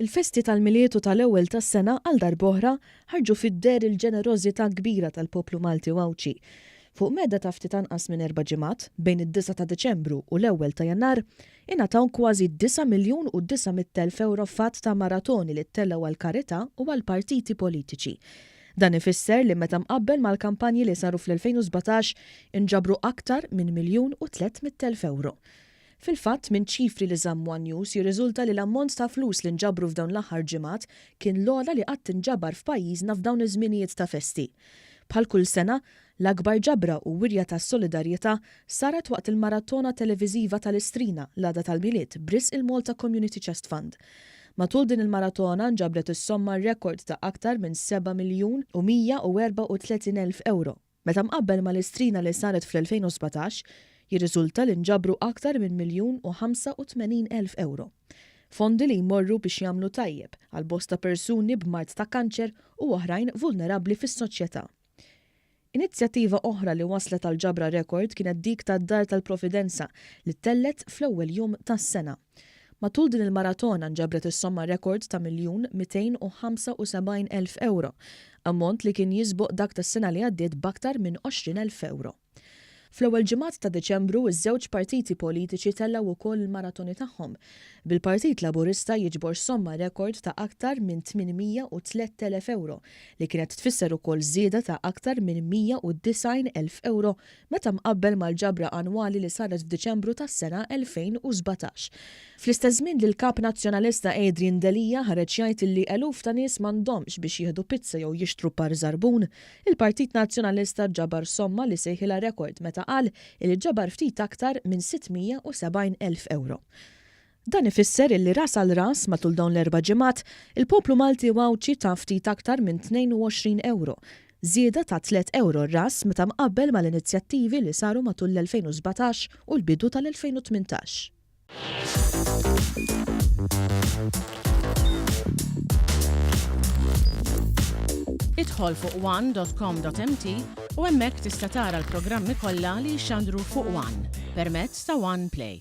Il-festi tal-Milied u tal-Ewwel tas-Sena għal darb'oħra ħarġu fid-deher il-ġenerożità kbira tal-poplu Malti u Għawdxi. Fuq medda ta' ftit anqas minn erba' ġimgħat, bejn id-disgħa ta' Diċembru u l-ewwel ta' Jannar, ingħataw kważi disa' miljun u 900,000 ewro f'għadd ta' maratoni li ttellgħu għall-karità u għall-partiti politiċi. Dan ifisser li meta mqabbel mal-kampanji li saru fl-2017 inġabru aktar minn miljun u 300,000 ewro. Fil-fatt, minn ċifri li żamm one News jirriżulta li l-ammont ta' flus li nġabru f'dawn l-aħħar ġimgħat kien l-ogħla li qatt inġabar f'pajjiżna f'dawn iż-żminijiet ta' festi. Bħal kull sena, l-akbar ġabra u wirja ta' solidarjetà saret waqt il-maratona televiżiva tal-Istrina l-għada tal-Milied b'risq il-Malta Community Chest Fund. Matul din il-maratona nġabret is-somma rekord ta' aktar minn 7,134,000 ewro. Meta mqabbel mal-Istrina li saret fl-2017, jirriżulta li nġabru aktar minn 1,085,000 ewro. Fondi li jmorru biex jagħmlu tajjeb għal bosta persuni b'mard ta' kanċer u oħrajn vulnerabbli fis-soċjetà. Inizjattiva oħra li wasslet għal ġabra rekord kienet dik tad-Dar tal-Providenza li ttellgħet fl-ewwel jum tas-sena. Matul din il-maratona nġabret is-somma rekord ta' 1,275,000 ewro, ammont li kien jisboq dak tas-sena li għaddiet b'aktar minn 20,000 ewro. Fl-ewwel ġimgħat ta' Diċembru ż-żewġ partiti politiċi tellgħu wkoll il-maratoni tagħhom, bil-Partit Laburista jiġbor somma rekord ta' aktar minn 803,000 ewro li kienet tfisser ukoll żieda ta' aktar minn 190,000 ewro meta mqabbel mal-ġabra annwali li saret f'Diċembru tas-sena 2017. Fl-istess żmien li l-Kap Nazzjonalista Adrian Delia ħareġ jgħid illi eluf ta' nies m'għandhomx biex jieħdu pizza jew jixtru par żarbun, il-Partit Nazzjonalista ġabar somma li sejħilha rekord meta qal illi ġabar ftit aktar minn 670,000 ewro. Dan ifisser illi ras għal ras matul dawn l-erba' ġimgħat, il-poplu Malti u Għawdxi ta ftit aktar minn 22 ewro, żieda ta' tliet ewro r-ras meta mqabbel mal-inizjattivi li saru matul l-2017 u l-bidu tal-2018. Idħol fuq one dot com dot mt u hemmhekk tista' tara l-programmi kollha li jixxandru fuq one permezz ta' One Play.